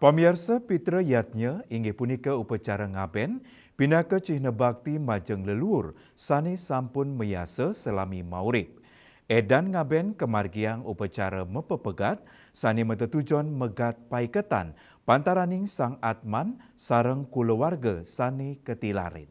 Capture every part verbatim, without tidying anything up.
Pamiarsa, pitra yadnya inggih punika upacara ngaben pinaka cihna bakti majeng leluhur sane sampun mayasa salami maurip. Edan ngaben kamargiang upacara mapepegat sane matetujon megat paiketan pantaraning Sang Atman sareng kulawarga sane katilarin.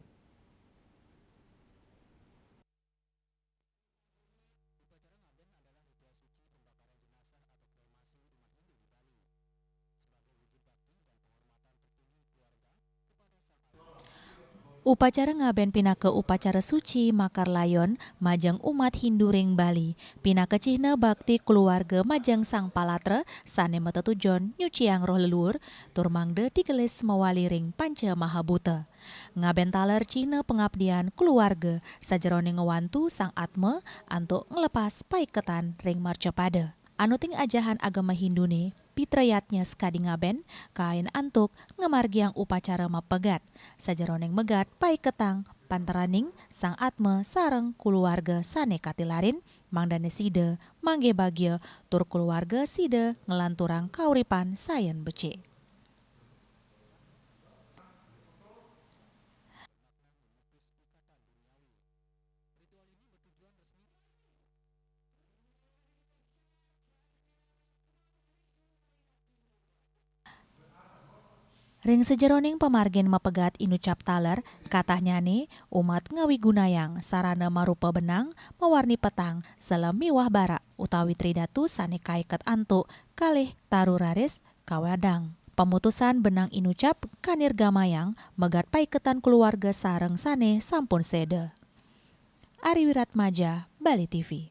Upacara ngaben pinaka upacara suci makar layon majeng umat Hindu ring Bali, pinaka cihna bakti kulawarga majeng Sang Palatra sane matetujon nyuciang roh leluhur, tur mangda digelis mawali ring Panca Mahabuta. Ngaben taler cihna pangabdian kulawarga sajeroning ngwantu Sang Atma antuk nglepas paiketan ring marcapada. Anuting ajahan agama Hindune, pitra yadnya sakadi ngaben kain antuk ngamargiang upacara mapegat, sajeroning megat paiketan pantaraning Sang Atma sareng kulawarga sane katilarin, mangdane sida manggih bagia tur kulawarga sida nglanturang kauripan sayan becik. Ring sajeroning pamargin mapegat inucap taler, katahnyane umat ngawigunayang sarana marupa benang, mawarni petang, selem miwah barak utawi tridatu sane kaiket antuk kalih taru raris kawadang. Pamutusan benang inucap kanirgamayang megat paiketan kulawarga sareng sane sampun seda. Ari Wiratmaja, Bali T V.